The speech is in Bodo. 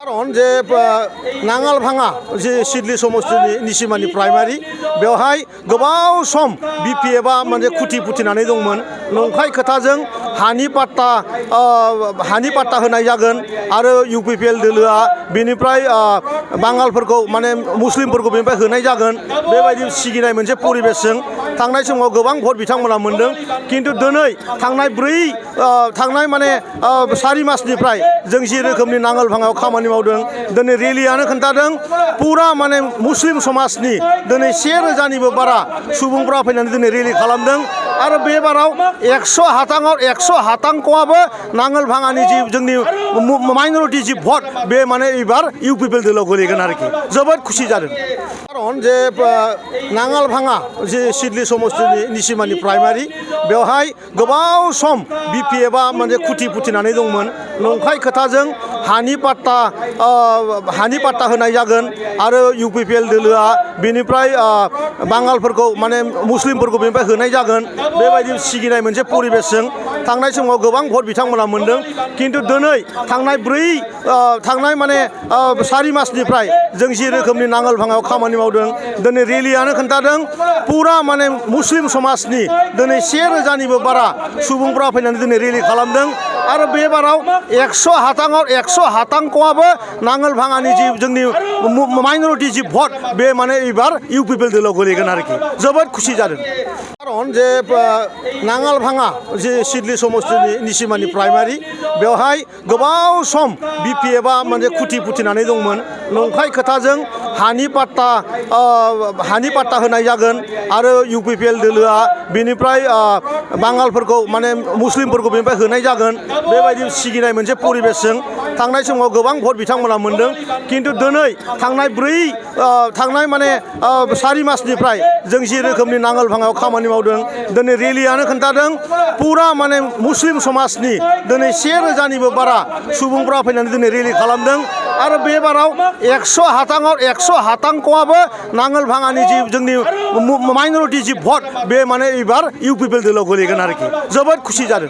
कारण जे नांगाल भाङा जे सिडली समस्तिनि निसिमानि प्राइमारि बेवहाय गोबाव सम बिपिएफआ मोनसे खुथि फुथिनानै दंमोन। नंखाय खोथाजों हानि पाट्टा होनाय जागोन आरो इउपिपिएल दोलोआ बेनिफ्राय बांगालफोरखौ माने मुस्लिमफोरखौ बेनिफ्राय होनाय जागोन बेबायदि सिगिनाय मोनसे परिबेसजों थांनाय समाव गोबां भट बिथांमोना मोनदों। किन्तु दिनै थांनाय माने 4 मासनिफ्राय जों जि रोखोमनि नांगाल भाङायाव खामानि मावदों दिनै रेलियानो खोन्थादों पुरा माने मुस्लिम समाजनि दिनै 1000निबो बारा सुबुंफ्रा फैनानै दिनै रेलि खालामदों आरो बे बाराव 100 हातांकआबो नांगोल भाङानि जि जोंनि माइनरिटि जि भट बे माने एबार इउपिपिएल दोलोआव गोलैगोन आरोखि जोबोद खुसि जादों। कारण जे नांगाल भाङा जे सिडली समस्तिनि निसिमानि प्राइमारि बेवहाय गोबाव सम बिपिएफआ मोनसे खुथि फुथिनानै दंमोन। नंखाय खोथाजों हानि पाट्टा होनाय जागोन आरो इउपिपिएल दोलोआ बेनिफ्राय बांगालफोरखौ माने मुस्लिमफोरखौ बेनिफ्राय होनाय जागोन बेबायदि सिगिनाय मोनसे परिबेसजों थांनाय समाव गोबां भट बिथांमोना मोनदों। किन्तु दिनै थांनाय माने 4 मासनिफ्राय जों जि रोखोमनि नांगाल भाङायाव खामानि मावदों दिनै रेलियानो खोन्थादों पुरा माने मुस्लिम समाजनि दिनै 1000निबो बारा सुबुंफ्रा फैनानै दिनै रेलि खालामदों आरो बे बाराव 100 हातांकआबो नांगोल भाङानि जि जोंनि माइनरिटि जि भट बे माने एबार इउपिपिएल दोलोआव गोलैगोन आरोखि जोबोद खुसि जादों। कारण जे नांगाल भाङा जे सिडली समस्तिनि निसिमानि प्राइमारि बेवहाय गोबाव सम बिपिएफआ मोनसे खुथि फुथिनानै दंमोन। नंखाय खोथाजों हानि पाट्टा होनाय जागोन आरो इउपिपिएल दोलोआ बेनिफ्राय बांगालफोरखौ माने मुस्लिमफोरखौ बेनिफ्राय होनाय जागोन बेबायदि सिगिनाय मोनसे परिबेसजों थांनाय समाव गोबां भट बिथांमोना मोनदों। किन्तु दिनै थांनाय माने 4 मासनिफ्राय जों जि रोखोमनि नांगाल भाङायाव खामानि मावदों दिनै रेलियानो खोन्थादों पुरा माने मुस्लिम समाजनि दिनै 1000निबो बारा सुबुंफ्रा फैनानै दिनै रेलि खालामदों आरो बे बाराव 100 हातांकआबो नांगोल भाङानि जि जोंनि माइनरिटि जि भट बे माने एबार इउपिपिएल दोलोआव गोलैगोन आरोखि जोबोद खुसि जादों।